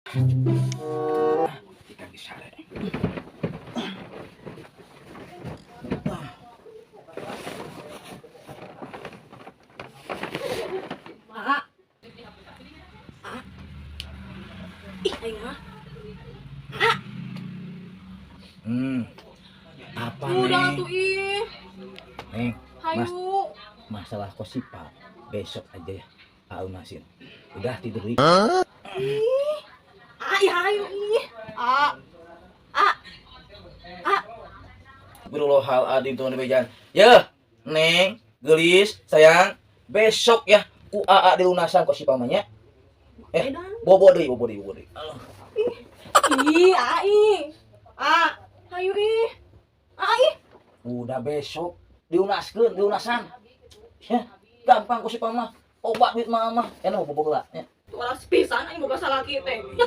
Kita sare. Ah. Ah. Ih, aing mah. Apa Udah Neng? Tuh ih. Neng, Mas. Hayu. Masalah kosipa besok aja ya. Lunasin. Udah tidur di. Ih. Ah, ih, hayu ih. Ah. Ah. Ah. Astagfirullahaladzim, tuh bejan. Ya, Neng, gelis, sayang, besok ya ku AA dilunasan kok si pamanya. Eh. Edan. Bobo deui, bobo deui, bobo deui. Ih, ah ih. Ah, hayu ih. Ah ih. Udah besok dilunaskeun, dilunasan. Ya, gampang ku si pama. Obat duit mah mah. Enak bobo heula ya. Tuh waras pisan aing boga salaki teh. Ya.